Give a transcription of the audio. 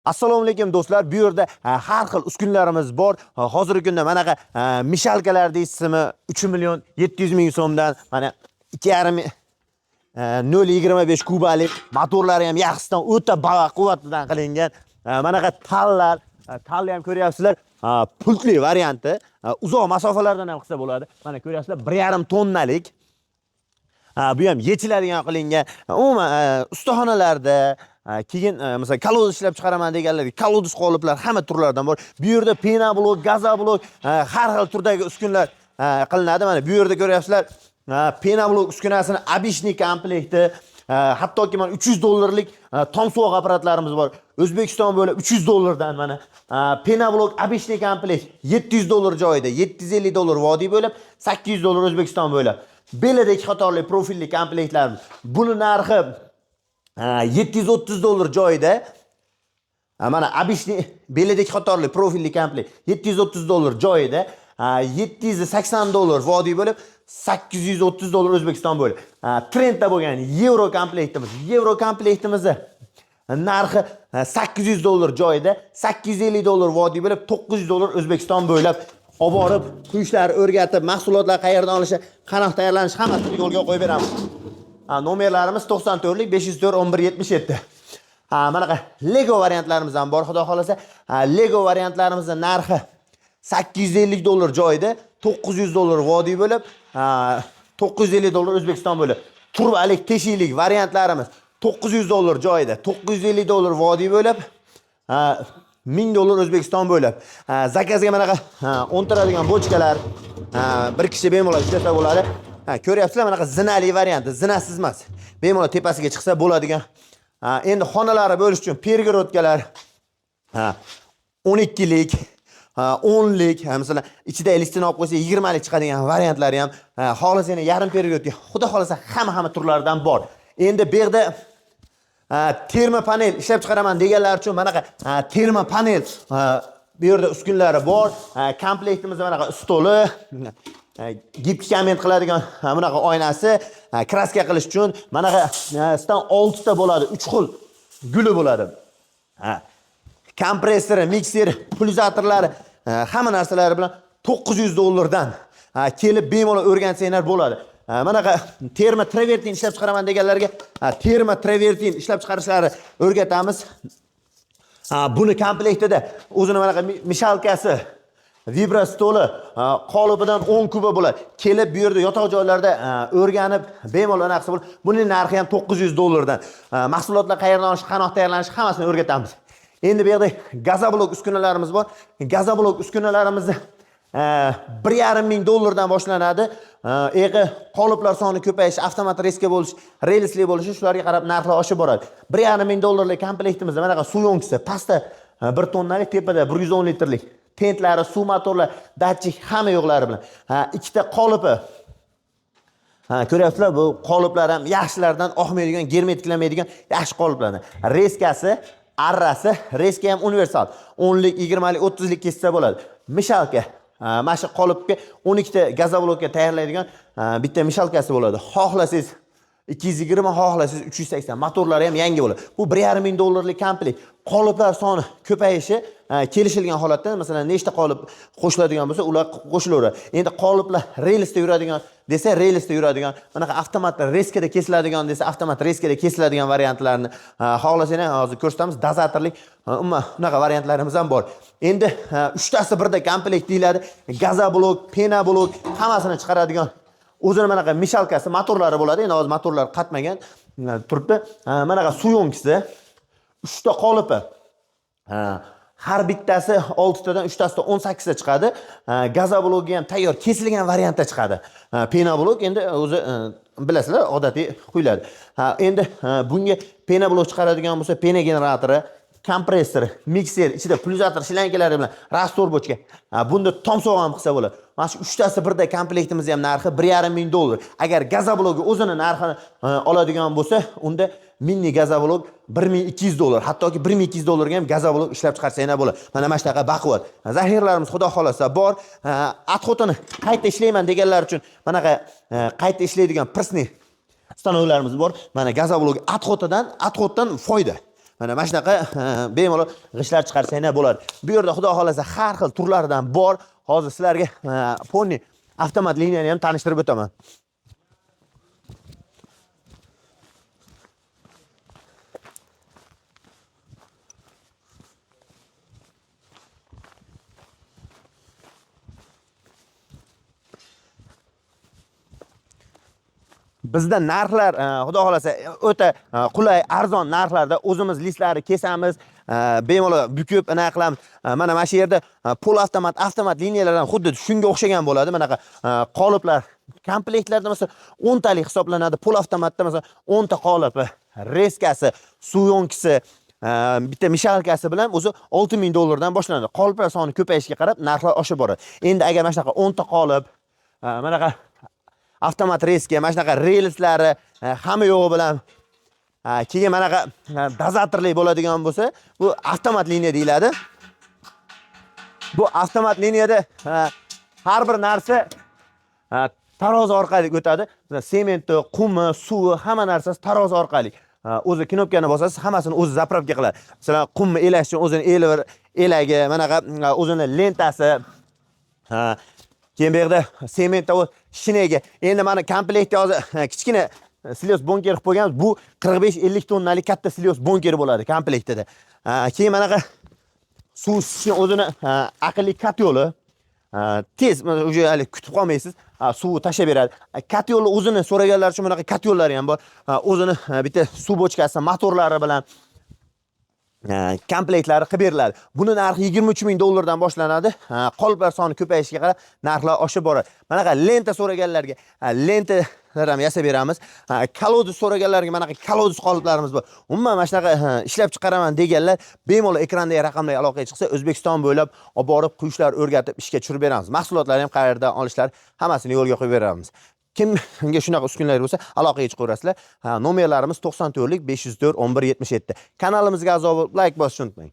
Assalomu alaykum, do'stlar. Bu yerda har xil uskunlarimiz bor. Hozirgi kunda manaqa мешалка lar deysizmi, 3 million 700 ming so'mdan, mana 2,5 0,25 kubalik motorlari ham yaxshisidan, o'ta quvvatlidan qilingan. Manaqa tallar, talni ham ko'ryapsizlar, pultli varianti. Uzoq masofalardan ham qilsa bo'ladi. Mana ko'ryapsizlar, 1,5 tonnalik. Ha, bu ham yechiladigan qilingan. Umuman ustaxonalarda, keyin masalan, колодец ishlab chiqaraman deganlarga колодец qoliplar hamma turlardan bor. Bu yerda пеноблок, газоблок, har xil turdagi uskunlar qilinadi. Mana bu yerda ko'ryapsizlar, пеноблок uskunasini обычный komplekti, hattoki mana 300 dollarlik tom suvoq apparatlarimiz bor. O'zbekiston bo'ylab 300 dollardan. Mana пеноблок обычный komplekt 700 dollar joyida, 750 dollar vodiy bo'ylab, 800 dollar O'zbekiston bo'ylab. Belada ikki qatorli profilli komplektlarimiz. Buni narxi 730 dollar joyida. Mana обычный belada ikki qatorli profilli komplekt 730 dollar joyida, 780 dollar vodiy bo'lib, 830 dollar O'zbekiston bo'lib. Trendda bo'lgan yevro komplektimiz. Yevro komplektimizni narxi 800 dollar joyida, 850 dollar vodiy bo'lib, 900 dollar O'zbekiston bo'ylab olib borib, quyishlarni o'rgatib, mahsulotlar qayerdan olishi, qanaqa tayyorlanishi, hammasini yo'lga qo'yib beramiz. Ha, nomerlarimiz 94lik 504 11 77. Ha, manaqa Lego variantlarimiz ham bor, xudo xolasa. Ha, Lego variantlarimizni narxi 850 dollar joyida, 900 dollar vodiy bo'lib, ha, 950 dollar O'zbekiston bo'lib. Turbalik, teshiklik variantlarimiz 900 dollar joyida, 950 dollar vodiy bo'lib, ha, 1000 dollar O'zbekiston bo'ylab. Ha, заказ ga manaqa, ha, o'ntiradigan bochkalar, ha, bir kishi bemalol ishlasa bo'ladi. Ha, ko'ryapsizlar, manaqa zinali varianti, zinasiz emas. Bemalol tepasiga chiqsa bo'ladigan. Ha, endi xonalari bo'lish uchun перегородка lar, ha, 12lik, ha, 10lik, ha, masalan, ichida listini olib qo'ysa 20lik chiqadigan variantlari ham, ha, xohlasa yana yarim перегородка, xudo xohlasa hamma turlaridan bor. Endi bu yerda, ha, termopanel ishlab chiqaraman deganlar uchun manaqa, ha, termopanel, ha, bu yerda uskunlari bor. Ha, komplektimizda manaqa stoli, ha, гибкий камень qiladigan, ha, bunaqa oynasi, ha, краска qilish uchun manaqa, ha, stan 6 ta bo'ladi, 3 xil guli bo'ladi. Ha, kompressori, mikser, pulsatorlari, ha, hamma narsalari bilan 900 dollardan, ha, kelib bemalol o'rgansanglar bo'ladi. Ha, manaqa termo travertin ishlab chiqaraman deganlarga, ha, termo travertin ishlab chiqarishlari o'rgatamiz. Ha, buni komplektida o'zini manaqa мешалка si, vibrostoli, ha, qolipidan 10 kuba bo'ladi. Kelib bu yerda yotoq joylarda, ha, o'rganib bemalol anaqa qilsa bo'ladi. Buning narxi ham 900 dollardan. Ha, mahsulotlar qayerdan olish, qanaqa tayyorlanishi, hammasini o'rgatamiz. Endi bu yerda газоблок uskunalarimiz bor. Газоблок uskunalarimizni 1,5 ming dollardan boshlanadi. Eg'i qoliplar soni ko'payishi, avtomat резка bo'lishi, relsli bo'lishi, shularga qarab narxlar oshib boradi. 1,5 ming dollarlik komplektimizda manaqa suv yonkisi, pastda 1 tonnalik, tepada 110 litrlik tentlari, suv motorlar, datchik, hamma yo'qlari bilan. Ha, ikkita qolipi. Ha, ko'ryapsizlar, bu qoliplar ham yaxshilardan, oqmaydigan, germetiklamaydigan yaxshi qoliplardan. Резка si, arrasi, резка ham universal. 10lik, 20lik, 30lik kessa bo'ladi. Мешалка. Ha, mana shu qolipga 12 ta газоблок ka tayyorlaydigan, ha, bitta мешалка si bo'ladi. Xohlasangiz 220, xohlasangiz 380, motorlari ham yangi bo'ladi. Bu 1,5 ming dollarlik komplekt. Qoliplar soni ko'payishi, ha, kelishilgan holatda, masalan, nechta qolip qo'shiladigan bo'lsa, ular qo'shilaveradi. Endi qoliplar relsda yuradigan desa, relsda yuradigan, bunaqa avtomat резка da kesiladigan desa, avtomat резка da kesiladigan variantlarni, ha, xohlasanglar hozir ko'rsatamiz. Dozatorlik, ha, umuman unaqa variantlarimiz ham bor. Endi, ha, uchtasi birda komplekt deyiladi. Газоблок, пеноблок hammasini chiqaradigan o'zini manaqa мешалка si, motorlari bo'ladi. Endi hozir motorlar qatmagan turibdi. Ha, manaqa suv yonkisi, uchta qolipi. Ha, har bittasi oltitadan, uchtasida 18 ta chiqadi. Ha, газоблок i ham tayyor kesilgan variantda chiqadi. Ha, пеноблок endi o'zi bilasizlar, odatiy quyiladi. Ha, endi, ha, bunga пеноблок chiqaradigan bo'lsa, пена generatori, kompressor, mikser, ichida pulsator, shlankalari bilan раствор bochka. Ha, bunda tom so'g'on ham qilsa bo'ladi. Mana shu uchtasi birda komplektimizni ham narxi 1,5 ming dollar. Agar газоблок i o'zini narxini oladigan bo'lsa, unda mini газоблок 1200 dollar. Hattoki 1200 dollarga ham газоблок ishlab chiqarsanglar bo'ladi. Mana shunaqa baquvvat. Zaxiralarimiz xudo xolasa bor. Отход ini qayta ishlayman deganlar uchun manaqa qayta ishlaydigan прессный stanoklarimiz bor. Mana газоблок отход idan, отход dan foyda. Mana shunaqa bemalol g'ishtlar chiqarsanglar bo'ladi. Bu yerda xudo xolasa har xil turlaridan bor. Hozir sizlarga poni avtomat liniyani ham tanishtirib o'taman. Bizda narxlar xudo xolasa o'ta qulay, arzon narxlarda o'zimiz listlarni kesamiz, bemalol bukib anaqa qilamiz. Mana shu yerda pol avtomat, avtomat liniyalar ham xuddi shunga o'xshagan bo'ladi. Manaqa qoliplar komplektlarda masalan 10 talik hisoblanadi. Pol avtomatda masalan 10 ta qolip, rezkasi, suyonkisi, bitta mishalkasi bilan o'zi 6000 dollardan boshlanadi. Qoliplar soni ko'payishiga qarab narxlar oshib boradi. Endi agar mana shunaqa 10 ta qolip, manaqa avtomat rezka, mana shunaqa relslari, hamma yo'g'i bilan, keyin manaqa dozatorli bo'ladigan bo'lsa, bu avtomat liniya deyiladi. Bu avtomat liniyada har bir narsa tarozi orqali o'tadi. Masalan, sementi, qumi, suvi, hamma narsasi tarozi orqali. O'zi knopkani bosasiz, hammasini o'zi заправка qiladi. Masalan, qumni elash uchun o'zini elagi, manaqa o'zini lentasi, keyin bu yerda sementi u shinegi. Endi mana komplektda hozir kichkina silos bunker qilib qo'yganmiz. Bu 45-50 tonnalik katta silos bunker bo'ladi komplektida. Keyin manaqa suv isitishni o'zini aqlli kotyoli. Tez mana уже hali kutib qolmaysiz, suvni tashlab beradi. Kotyolni o'zini so'raganlar uchun bunaqa kotyollari ham bor. O'zini bitta suv bochkasi, motorlari bilan komplektlari qilib beriladi. Buni narxi 23 ming dollardan boshlanadi. Qoliplar soni ko'payishiga qarab narxlar oshib boradi. Manaqa lenta so'raganlarga lentalar ham yasab beramiz. Колодец so'raganlarga manaqa колодец qoliplarimiz bor. Umuman mana shunaqa ishlab chiqaraman deganlar bemalol ekrandagi raqamlarga aloqaga chiqsa, O'zbekiston bo'ylab olib borib quyishlar o'rgatib ishga tushirib beramiz. Mahsulotlarni ham qayerdan olishlar hammasini yo'lga qo'yib beramiz. Kimga shunaqa uskunalar bo'lsa, aloqaga chiqaverasizlar. Nomerlarimiz 94 504 11 77. Kanalimizga a'zo bo'lib, like bosishni unutmang.